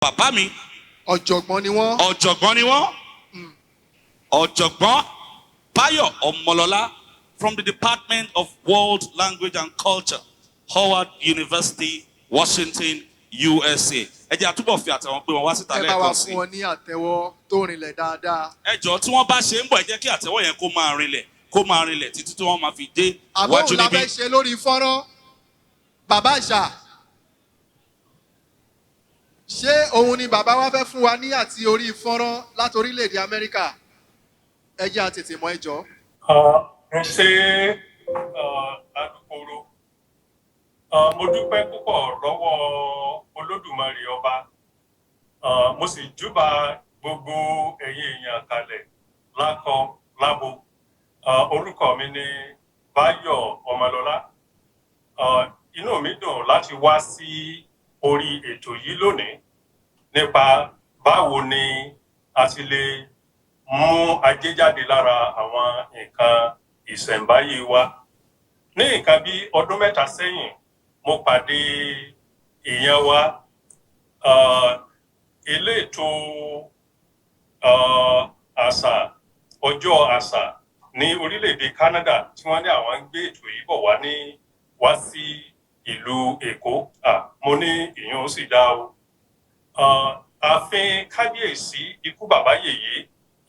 Bàbá mi. Ọ̀jọ̀gbọ́n ni wọ́n. Ọ̀jọ̀gbọ́n ni wọ́n. Ọ̀jọ̀gbọ́n Báyọ̀ Ọmọlọ́lá from the Department of World Language and Culture, Howard University, Washington, USA. Ẹ jẹ́ àtúbọ̀ fi àtẹ̀wọ́n pé wọ́n wá síta Ẹ bá wa lẹ́ẹ̀kan sí. fún wọn ní àtẹ́wọ́ tó rinlẹ̀ dáadáa. Ẹ jọ̀ọ́, tí wọ́n bá ṣe ń bọ̀, ẹ jẹ́ kí àtẹ́wọ́ yẹn kó máa rinlẹ̀, kó máa rinlẹ̀ títí tí wọ́n máa fi dé Àbóhùn wájú la níbí. fẹ́ ṣe lórí fọ́nrán. Bàbá àṣà, ṣé òun ni bàbá wa fẹ́ fún wa ní àti orí fọ́nrán láti orílẹ̀-èdè Amẹ́ríkà? Ẹ jẹ́ á tètè mọ̀, ẹ jọ̀ọ́. Ẹ ṣe, alukoro. Mo dúpẹ́ púpọ̀ lọ́wọ́ Olódùmarè ọba. Mo sì júbà gbogbo ẹ̀yin èèyàn kalẹ̀ lákọ lábo. Orúkọ mi ni Báyọ̀ Ọmọlọ́lá. Inú mi dùn láti wá sí orí ètò yìí lónìí nípa báwo ni a ti lè mú ajé jáde lára àwọn nǹkan ìṣẹ̀ǹbáyé wa. Ní nǹkan bí ọdún 3 sẹ́yìn, mo pàdé èèyàn wa, elétò àṣà, ọjọ́ àṣà ní orílẹ̀-èdè Canada, tí wọ́n ní àwọn ń gbé ètò yìí bọ̀ wá ní wá sí ìlú Èkó. Mo ní ìyẹn ó sì dá o. Ààfin Kábíyèsí ikú bàbá yèyé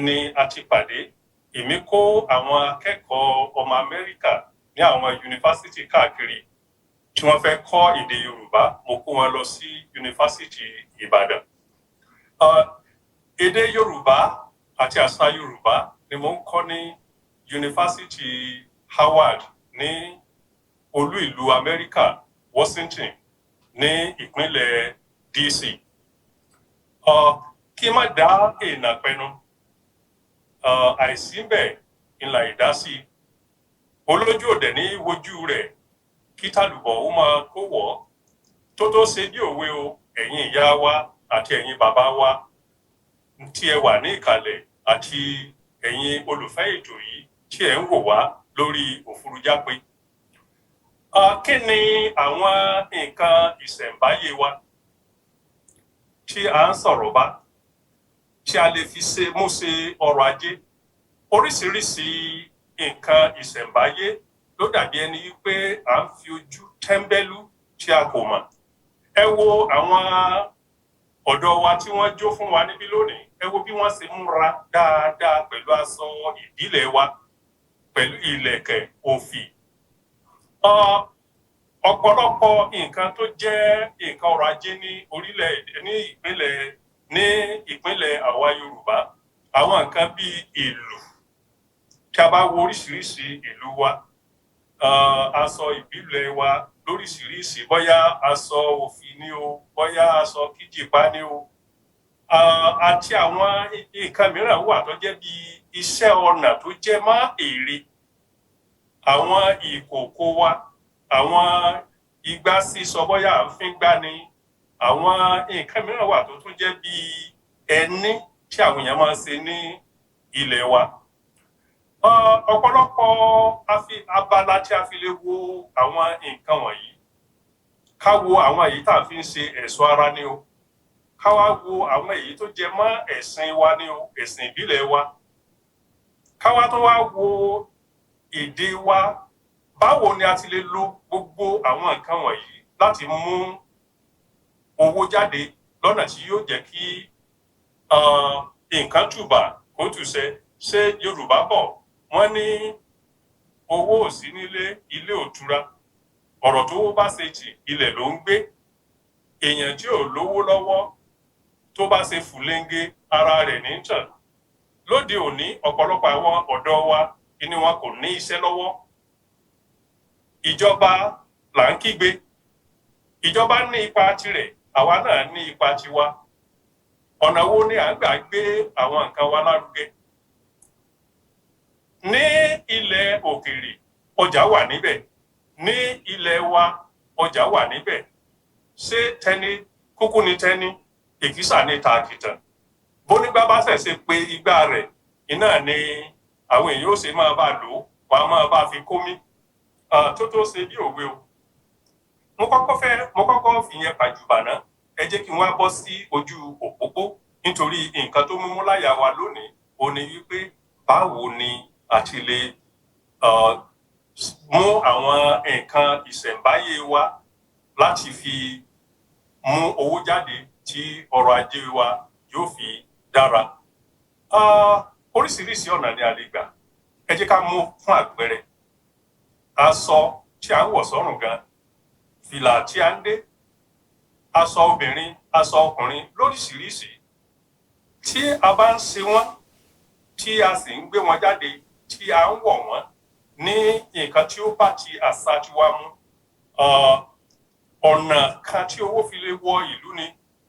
ni a ti pàdé. Èmi kó àwọn akẹ́kọ̀ọ́ ọmọ Amẹ́ríkà ní àwọn yunifásítì káàkiri tí wọ́n fẹ́ kọ́ èdè Yorùbá, mo kó wọn lọ sí Yunifásítì Ìbàdàn. Èdè Yorùbá àti àṣà Yorùbá ni mo ń kọ́ ní Yunifásítì Howard ní olú ìlú Amẹ́ríkà, Washington, ní ìpínlẹ̀ DC. Kí n má dá èèyàn pẹnu, àìsí bẹ́ẹ̀ ńlá ìdásí olójú òdẹ ní wojú rẹ̀ kí tàlùbọ̀ ó máa kó wọ̀ ọ́ tó tó ṣe bí òwe o. Ẹ̀yin ìyá wa àti ẹ̀yin bàbá wa tí ẹ wà ní ìkàlẹ̀ àti ẹ̀yin olùfẹ́ ètò yìí tí ẹ ń wò wá lórí òfurufú. Kí ni àwọn nǹkan ìṣẹ̀ǹbáyé wa tí a ń sọ̀rọ̀ bá tí a lè fi ṣe mú ṣe ọrọ̀ ajé? Oríṣiríṣi nǹkan ìṣẹ̀ǹbáyé ló dàbí ẹni wípé à ń fi ojú tẹ́ńbẹ́lú tí a kò mọ̀. Ẹ wo àwọn ọ̀dọ́ wa tí wọ́n jó fún wa níbí lónìí, ẹ wo bí wọ́n ṣe múra dáadáa pẹ̀lú aṣọ ìbílẹ̀ wa, pẹ̀lú ìlẹ̀kẹ̀ òfì. Ọ̀pọ̀lọpọ̀ nǹkan tó jẹ́ nǹkan ọrọ̀ ajé ní orílẹ̀ ní ìpínlẹ̀ àwa Yorùbá, àwọn nǹkan bíi ìlù, tí a bá wo oríṣiríṣi ìlú wa, aṣọ ìbílẹ̀ wa lóríṣiríṣi, bóyá aṣọ òfì ni o, bóyá aṣọ kíjìpá ni o, àti àwọn nǹkan mìíràn wà tó jẹ́ bí iṣẹ́ ọnà tó jẹ́ mọ́ èrè, àwọn ìkòkò wa, àwọn igbá sísọ, bóyá à ń fín gbá ni, àwọn nǹkan mìíràn wà tó tún jẹ́ bí ẹní tí àwọn èèyàn máa ń ṣe ní ilẹ̀ wa. Ọ̀pọ̀lọpọ̀ abala tí a fi lè wo àwọn nǹkan wọ̀nyí, ká wo àwọn èyí tá a fi ń ṣe ẹ̀ṣọ́ ara ni o, ká wá wo àwọn èyí tó jẹ mọ́ ẹ̀sìn wa ni o, ẹ̀sìn ìbílẹ̀ wa, ká wá tó wá wo èdè wa, báwo ni a ti lè lo gbogbo àwọn nǹkan wọ̀nyí láti mú owó jáde lọ́nà tí yóò jẹ́ kí nǹkan tùbà kó tùṣẹ. Ṣé Yorùbá bọ̀, wọ́n ní owó ò sí nílé, ilé ò tura. Ọ̀rọ̀ tó bá ṣe tì, ilẹ̀ ló ń gbé. Èèyàn tí ò lówó lọ́wọ́, tó bá ṣe fùlẹ́ńgé, ara rẹ̀ ní tàn. Lóde òní, ọ̀pọ̀lọpọ̀ àwọn ọ̀dọ́ wa ni wọn kò ní iṣẹ́ lọ́wọ́. Ìjọba là ń kígbe. Ìjọba ní ipa tirẹ̀, àwa náà ní ipa tiwa. Ọ̀nà wo ni à ń gbà gbé àwọn nǹkan wa lárugẹ? Ní ilẹ̀ òkèèrè, ọjà wà níbẹ̀. Ní ilẹ̀ wa, ọjà wà níbẹ̀. Ṣé tẹni kúkú ni tẹni èkísà ní tààkìtàn? Bónígbà bá ṣẹ̀ṣẹ̀ pé igbá rẹ̀ iná ni àwọn èèyàn ó ṣe máa bá lò ó, wọ́n á máa bá fi kómi tó tó ṣe bí òwe o. Mo kọ́kọ́ fìyẹn pàjùbà ná. Ẹ Ẹ jẹ́ kí n wá bọ́ sí ojú òpópó, nítorí nǹkan tó múmú láyà wa lónìí ó ní wípé báwo ni a ti lè mú àwọn nǹkan ìṣẹ̀ǹbáyé wa láti fi mú owó jáde tí ọrọ̀ ajé wa yóò fi dára. Oríṣiríṣi ọ̀nà ni a lè gbà. Ẹ jẹ́ ká mú fún àpẹẹrẹ aṣọ tí a ń wọ̀ sọ́rùn gan, fìlà tí a ń dé, aṣọ obìnrin, aṣọ ọkùnrin lóríṣiríṣi. Tí a bá ń ṣe wọ́n, tí a sì ń gbé wọn jáde, tí a ń wọ̀ wọ́n ní nǹkan tí ó bá ti àṣà tiwa mu, ọ̀nà kan tí owó fi lè wọ ìlú ni.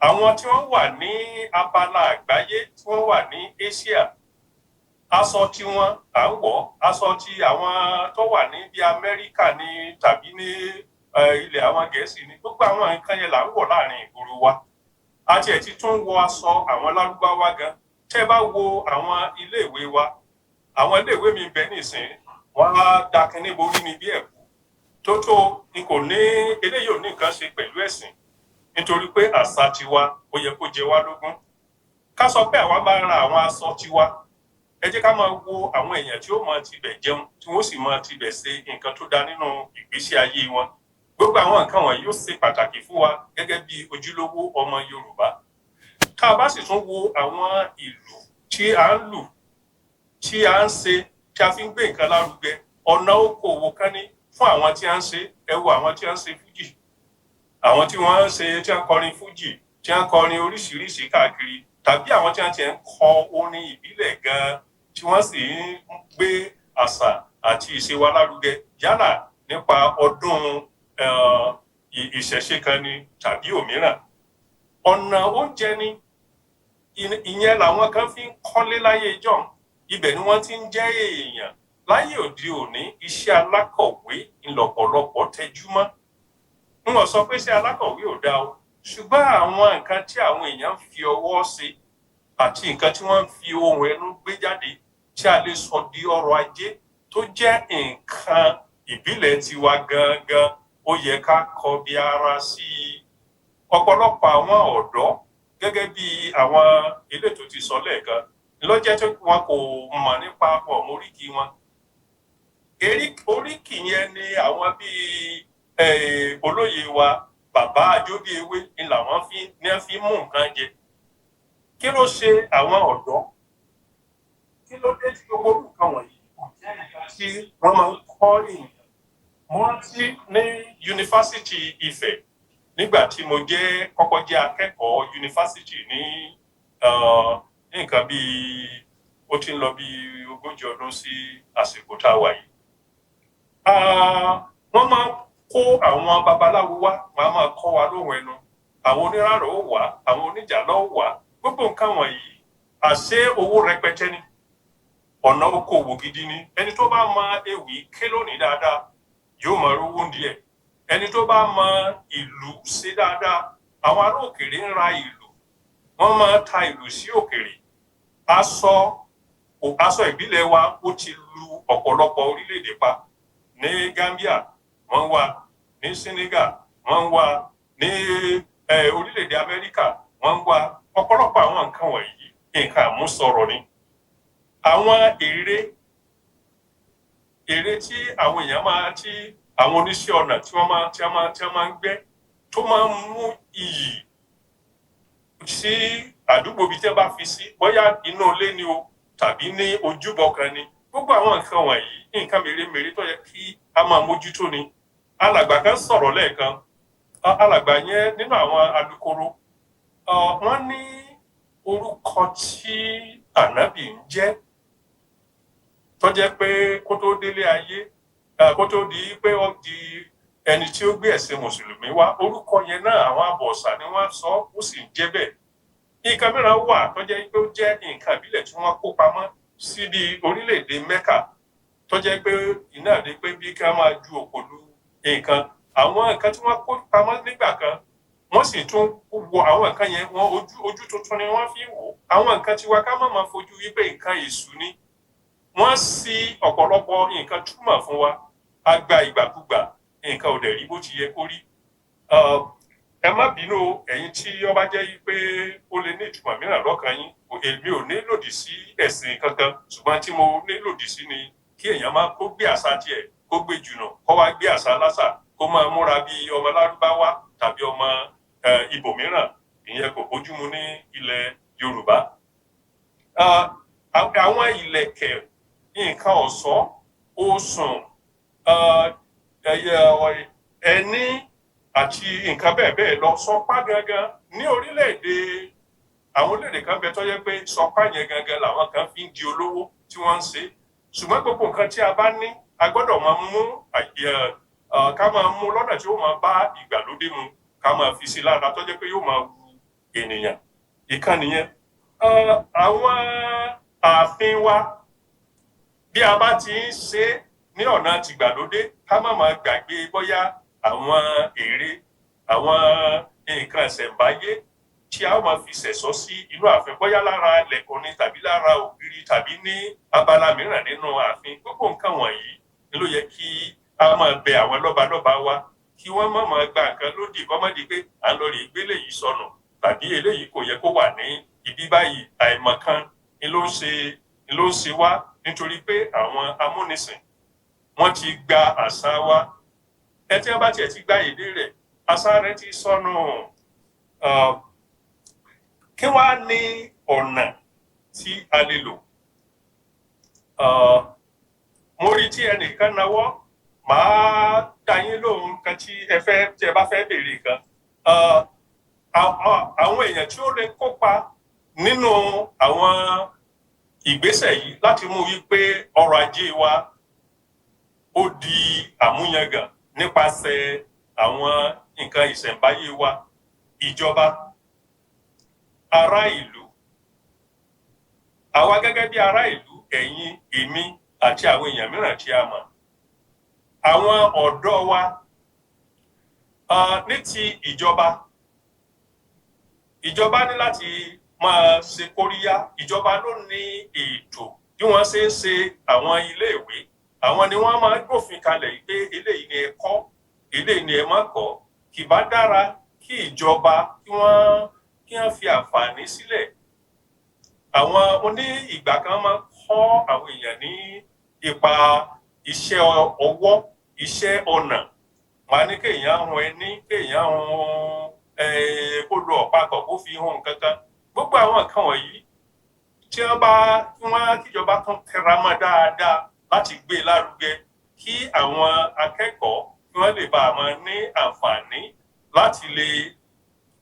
Àwọn tí wọ́n wà ní abala àgbáyé, tí wọ́n wà ní Asia, aṣọ tí wọ́n à ń wọ̀, aṣọ tí àwọn tó wà ní bí Amẹ́ríkà ní tàbí ní ilẹ̀ àwọn Gẹ̀ẹ́sì ní, gbogbo àwọn nǹkan yẹn là ń wọ̀ láàrin ìgboro wa. Àti ẹ̀ ti tún wọ aṣọ àwọn Lárúbáwá gan. Tẹ́ bá wo àwọn iléèwé wa, àwọn iléèwé mi bẹ nísìn, wọ́n á da kinní borí ní bí ẹ̀kú tó tó n kò ní. Eléyìí ò ní nǹkan ṣe pẹ̀lú ẹ̀sìn, nítorí pé àṣà tiwa ó yẹ kó jẹ wá lógún. Ká sọ pé àwa máa ra àwọn aṣọ tiwa, ẹ jẹ́ ká máa wo àwọn èèyàn tí ó máa tibẹ̀ jẹun, tí wọ́n sì máa tibẹ̀ ṣe nǹkan tó dáa nínú ìgbésí ayé wọn. Gbogbo àwọn nǹkan wọ̀nyí ó ṣe pàtàkì fún wa gẹ́gẹ́ bí ojúlówó ọmọ Yorùbá. Tá a bá sì tún wo àwọn ìlú tí a ń lù, tí a ń ṣe, tí a fi ń gbé nǹkan lárugẹ, ọ̀nà okòwò kan ní fún àwọn tí a ń ṣe. Ẹ wo àwọn tí a ń ṣe fújì, àwọn tí wọ́n ń ṣe, tí a ń kọrin fújì, tí a ń kọrin oríṣiríṣi káàkiri, tàbí àwọn tí wọ́n ti ń kọ orin ìbílẹ̀ gan-an, tí wọ́n sì ń gbé àṣà àti ìṣe wa lárugẹ, yálà nípa ọdún ìṣẹ̀ṣe kan ni tàbí òmíràn. Ọ̀nà oúnjẹ ni, ìyẹn làwọn kan fi ń kọ́lé láyé ìjọ́un, ibẹ̀ ni wọ́n ti ń jẹ́ èèyàn. Láyé òde òní, iṣẹ́ alákọ̀wé ńlọ́pọ̀lọpọ̀ tẹjú mọ́. N ò sọ pé iṣẹ́ alákọ̀wé ò dáa o, ṣùgbọ́n àwọn nǹkan tí àwọn èèyàn ń fi ọwọ́ ṣe àti nǹkan tí wọ́n ń fi ohun ẹnu gbé jáde tí a lè sọ di ọrọ̀ ajé tó jẹ́ nǹkan ìbílẹ̀ tiwa gangan, ó yẹ ká kọbi ara sí i. Ọ̀pọ̀lọpọ̀ àwọn ọ̀dọ́, gẹ́gẹ́ bí àwọn elétò ti sọ lẹ́ẹ̀kan, lọ́jọ́ tí wọn kò mọ̀ nípa pọ̀ móríkì wọn. Oríkì yẹn ni àwọn bíi olóyè wa, bàbá Àjọbíewé, ni làwọn fi ní fi mú nǹkan jẹ. Kí ló ṣe àwọn ọ̀dọ́? Kí ló dé tí gbogbo nǹkan wọ̀nyí kò jẹ́ nǹkan tí wọ́n máa ń kọ́ èèyàn? Mo rántí ní yunifásitì Ifẹ̀, nígbà tí mo jẹ́ kọ́kọ́ jẹ́ akẹ́kọ̀ọ́ yunifásitì ní nǹkan bíi ó ti ń lọ bíi 40 ọdún sí àsìkò tá a wà yìí. Wọ́n máa ń kó àwọn babaláwo wá, wọ́n á máa kọ́ wa lóhùn ẹnu. Àwọn oníràrọ̀ ó wà, àwọn oníjàlọ́ ó wà. Gbogbo nǹkan wọ̀nyí, àṣé owó rẹpẹtẹ ni, ọ̀nà okòwò gidi ni. Ẹni tó bá mọ ewì ké lónìí dáadáa yóò máa rówó díẹ̀. Ẹni tó bá mọ ìlú ṣe dáadáa, àwọn ará òkèèrè ń ra ìlú, wọ́n máa ta ìlú sí òkèèrè. Aṣọ ìbílẹ̀ wa ó ti lu ọ̀pọ̀lọpọ̀ orílẹ̀-èdè pa. Ní Gambia wọ́n wà, ní Senegal wọ́n wà, ní orílẹ̀-èdè Amẹ́ríkà wọ́n wà. Ọ̀pọ̀lọpọ̀ àwọn nǹkan wọ̀nyí, nǹkan àmúsọ̀rọ̀ ni. Àwọn ère tí àwọn èèyàn máa, tí àwọn oníṣẹ́ ọnà tí wọ́n máa ń gbẹ́, tó máa ń mú iyì sí àdúgbò bíi tí wọ́n bá fi sí, bóyá inú ilé ni o tàbí ní ojúbọ kan ni, gbogbo àwọn nǹkan wọ̀nyí, nǹkan mèremère tó yẹ kí a máa mójútó ni. Alàgbà kan sọ̀rọ̀ lẹ́ẹ̀kan, alàgbà yẹn nínú àwọn alukoro, wọ́n ní orúkọ tí ànábì ń jẹ́, tó jẹ́ pé kó tó délé ayé, kó tó di pé ó di ẹni tí ó gbé ẹ̀sìn mùsùlùmí wá, orúkọ yẹn náà àwọn abọ̀ọ̀sà ni wọ́n sọ, ó sì ń jẹ́ bẹ́ẹ̀. Nǹkan mìíràn wà tó jẹ́ pé ó jẹ́ nǹkan ìbílẹ̀ tí wọ́n kó pamọ́ síbi orílẹ̀-èdè Mẹ́kà, tó jẹ́ pé iná dé pé bí ká máa ju òkòlù nǹkan, àwọn nǹkan tí wọ́n kó pamọ́ nígbà kan, wọ́n sì tún wo àwọn nǹkan yẹn, wọ́n ojú tuntun ni wọ́n fi wò àwọn nǹkan tiwa. Ká má máa fojú wípé nǹkan èṣù ni. Wọ́n sí ọ̀pọ̀lọpọ̀ nǹkan túmọ̀ fún wa, a gba ìgbàkúgbà, nǹkan ò dẹ̀ rí bó ti yẹ kó rí. Ẹ má bínú o, ẹ̀yin tí ó bá jẹ́ yí pé ó lè ní ìtumọ̀ mìíràn lọ́kàn yín, èmi ò ní lòdì sí ẹ̀sìn kankan, ṣùgbọ́n tí mo ní lòdì sí ni kí èèyàn máa kó gbé àṣà tiẹ̀ kó gbé jùnà, kó wá gbé àṣà lásà, kó máa múra bí ọmọ lárúbáwá tàbí ọmọ ibòmíràn. Ìyẹn kò bójúmu ní ilẹ̀ Yorùbá. Àwọn ìlẹ̀kẹ̀, nǹkan ọ̀ṣọ́, osùn, ẹní àti nǹkan bẹ́ẹ̀ bẹ́ẹ̀ lọ, sọpá gangan ní orílẹ̀-èdè àwọn orílẹ̀-èdè kan bẹ tó yẹ pé sọpá yẹn gangan làwọn kan fi ń di olówó tí wọ́n ń ṣe. Ṣùgbọ́n gbogbo nǹkan tí a bá ní, a gbọ́dọ̀ máa mú ká máa mú lọ́nà tí ó máa bá ìgbàlódé mu, ká máa fi sí lára tó jẹ́ pé yóò máa wu ènìyàn. Ìkan nìyẹn. Àwọn ààfin wa, bí a bá ti ń ṣe ní ọ̀nà tìgbàlódé, ká má máa gbàgbé bóyá àwọn ère, àwọn nǹkan ìṣẹ̀ǹbáyé tí a ó máa fi ṣẹ̀ṣọ́ sí inú ààfin, bóyá lára ilẹ̀kùn ni tàbí lára ògiri tàbí ní abala mìíràn nínú ààfin. Gbogbo nǹkan wọ̀nyí ni ló yẹ kí a máa bẹ àwọn lọ́balọ́ba wa kí wọ́n má máa gba nǹkan lódì, kó má di pé à ń lọ rí gbélé yìí sọnù tàbí eléyìí kò yẹ kó wà ní ibi báyìí. Àìmọ̀kan ni ló ń ṣe wá, nítorí pé àwọn amúnisìn wọ́n ti gba àṣà wa. Ẹ tí wọ́n bá tiẹ̀ ti gba èdè rẹ̀, àṣà rẹ̀ ti sọnù. Kí wàá ní ọ̀nà tí a lè lò? Mo rí tí ẹnìkan nawọ́, màá dá yín lóhùn kan tí ẹ fẹ́, tí ẹ bá fẹ́ béèrè kan. Àwọn èèyàn tí ó lè kópa nínú àwọn ìgbésẹ̀ yìí láti mú wípé ọrọ̀ ajé wa ó di àmúyangàn nípasẹ̀ àwọn nǹkan ìṣẹ̀ǹbáyé wa: ìjọba, ará ìlú, àwa gẹ́gẹ́ bí ará ìlú, ẹ̀yin, èmi àti àwọn èèyàn mìíràn tí a mọ̀, àwọn ọ̀dọ́ wa. Ní ti ìjọba, ìjọba ní láti máa ṣe kóríyá. Ìjọba ló ní ètò bí wọ́n ṣe ń ṣe àwọn iléèwé. Àwọn ni wọ́n máa gbófin kalẹ̀ pé eléyìí ni ẹ kọ́, eléyìí ni ẹ má kọ́. Kì bá dára kí ìjọba kí wọ́n fi àǹfààní sílẹ̀. Àwọn oní ìgbà kan máa kọ́ àwọn èèyàn ní ipa iṣẹ́ ọwọ́, iṣẹ́ ọnà. Wọ́n á ní kéèyàn hun ẹní, kéèyàn hun kó lo ọ̀pá-kọ̀ kó fi hun nǹkan kan. Gbogbo àwọn nǹkan wọ̀nyí tí wọ́n bá kíjọba tún tẹra mọ́ dáadáa láti gbé lárugẹ, kí àwọn akẹ́kọ̀ọ́ kí wọ́n lè bá a máa ní àǹfààní láti lè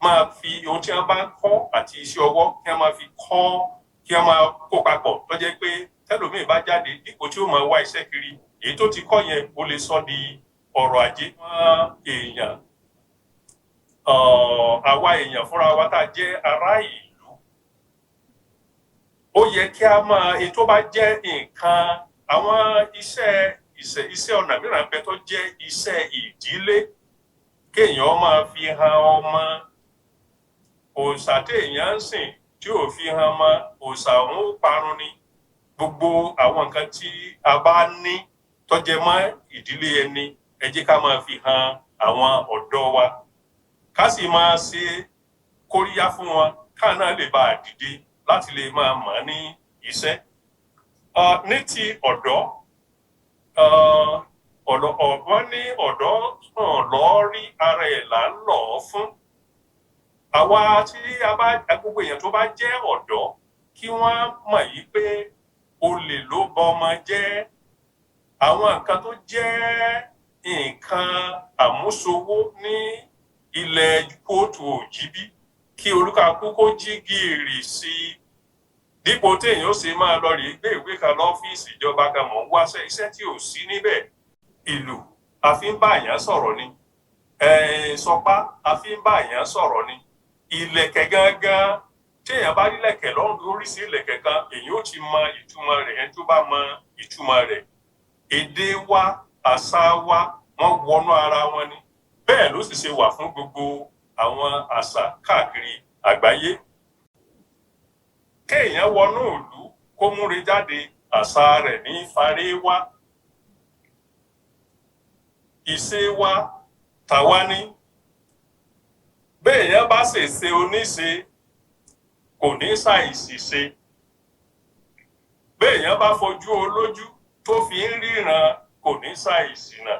máa fi ohun tí wọ́n bá ń kọ́ àti iṣẹ́ ọwọ́ kí wọ́n máa fi kọ́, kí wọ́n máa kó papọ̀, tó jẹ́ pé tẹ́lòmíì bá jáde, dípò tí ó máa wá iṣẹ́ kiri, èyí tó ti kọ́ yẹn ó lè sọ di ọrọ̀ ajé. Wọ́n èèyàn, àwa èèyàn fúnra wa tá a jẹ́ ará ìlú, ó yẹ kí a máa èyí tó bá jẹ́ nǹkan àwọn iṣẹ́ ọ̀nà mìíràn bẹ tó jẹ́ iṣẹ́ ìdílé, kéèyàn máa fi hàn ọmọ. Òòṣà téèyàn ń sìn tí ò fi hàn ọmọ, òòṣà òun ó parun ni. Gbogbo àwọn nǹkan tí a bá ní tó jẹ mọ́ ìdílé ẹni, ẹ jẹ́ ká máa fi hàn àwọn ọ̀dọ́ wa, ká sì máa ṣe kóríyá fún wọn, káà náà lè bá a dìde láti lè máa mọ̀ ní iṣẹ́. Ní ti ọ̀dọ́, ọ̀gbọ́n ní ọ̀dọ́ hàn lọ́ rí ara ẹ̀ là ń lọ̀ ọ́ fún. Àwa tí a bá gbogbo èèyàn tó bá jẹ́ ọ̀dọ́, kí wọ́n mọ̀ yìí pé olè ló bọ ọmọ jẹ́. Àwọn nǹkan tó jẹ́ nǹkan àmúṣowó ní ilẹ̀ kóòtù òjìbí, kí olúkakú kó jí gìrì sí i, dípò téèyàn ó ṣe máa lọ rí gbé ìwé kan lọ́fíìsì ìjọba kan mọ̀ ń wáṣẹ́, iṣẹ́ tí ò sí níbẹ̀. Ìlú a fi ń bá èèyàn sọ̀rọ̀ ni, sọpá a fi ń bá èèyàn sọ̀rọ̀ ni. Ìlẹ̀kẹ̀ gangan, téèyàn bá rí lẹ̀kẹ̀ lọ́rùn, oríṣi ìlẹ̀kẹ̀ kan, èèyàn ó ti mọ ìtumọ̀ rẹ̀. Ẹni tó bá mọ ìtumọ̀ rẹ̀, èdè wa, àṣà wa, wọ́n wọnú ara wọn ni. Bẹ́ẹ̀ ló sì ṣe wà fún gbogbo àwọn àṣà káàkiri àgbáyé. Kéèyàn wọnú ìlú kó múre jáde, àṣà rẹ̀ ní faré wá. Ìṣe wa tàwa ní. Béèyàn bá ṣèṣe oníṣe, kò ní ṣàìsì ṣe. Béèyàn bá fojú olójú tó fi ń ríran, kò ní ṣàìsìnà.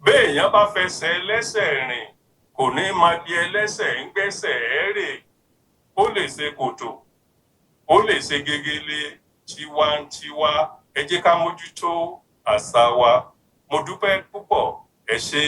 Béèyàn bá fẹsẹ̀ ẹlẹ́sẹ̀ rìn, kò ní máa bí ẹlẹ́sẹ̀ ń gbẹ́sẹ̀ rè. Ó lè ṣe kòtò, ó lè ṣe gegele. Tiwantiwa, ẹ jẹ́ ká mójútó àṣà wa. Mo dúpẹ́ púpọ̀, ẹ ṣé.